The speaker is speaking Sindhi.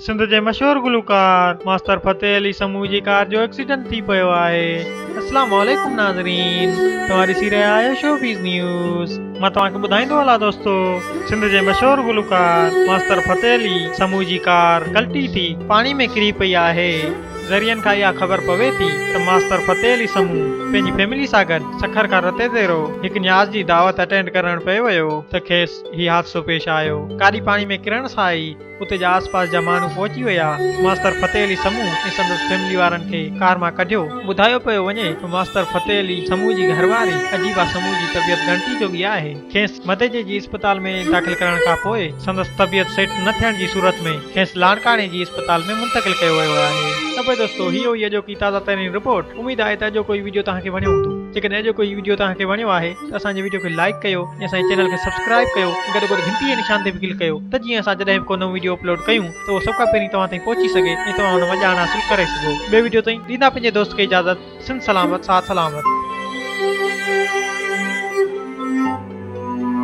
سنڌ جي مشهور گلوڪار ماستر فتح علي سمون جي ڪار جو ايڪسيڊنٽ ٿي پيو آهي. اسلام عليڪم ناظرين توهان ڏسي رهيا آهيو شوبيز نيوز مان توهان کي ٻڌائيندو هلان دوستو سنڌ جي مشهور گلوڪار ماستر فتح علي سمون جي ڪار ڪلٽي ٿي پاڻي ۾ ڪري پئي آهي ذريعن کان اها خبر پوي ٿي ته ماستر فتح علي سمون پنهنجي فيملي سان گڏ سکر کان رتيديرو هڪ نياز جي دعوت اٽينڊ ڪرڻ پئي ويو ته کيس هي حادثو پيش آيو گاڏي پاڻي ۾ ڪرڻ سان ئي اتي جا آس پاس جا ماڻهو پهچي ويا. ماستر فتح علي سمون ۽ سندس فيملي وارن کي ڪار مان ڪڍيو. ٻڌايو پيو وڃي ته ماستر فتح علي سمون جي گهرواري عجيبه سمون جي طبيعت ڳڻتي جوڳي آهي. کيس مدئجي جي اسپتال ۾ داخل ڪرڻ کان پوء سندس طبيعت سيٽ نه ٿيڻ جي صورت ۾ کيس لاڙڪاڻي جي اسپتال ۾ منتقل ڪيو ويو آهي. ته پوء دوستو هي هئي اڄوڪي تازه ترين رپورٽ. اميد آهي ته اڄوڪو هي وڊيو توهان کي وڻيو هوندو. جيڪڏهن اڄوڪو هي وڊيو توهان کي وڻيو آهي. ته اسان جي وڊيو کي لائيڪ ڪيو ۽ اسان جي چينل کي سبسڪرائيب ڪيو ۽ گڏو گڏ گهنٽي جي نشان تي به ڪلڪ ڪيو ته جيئن اسان جڏهن به ڪو نئون وڊيو اپلوڊ ڪيون ته اهو سڀ کان پهرين توهان تائين پهچي سگهي ۽ توهان ان مان ڄاڻ حاصل ڪري سگهو. ٻئي وڊيو تائين ڏيندا پنهنجي دوست کي اجازت سنڌ سلامت ساٿ سلامت.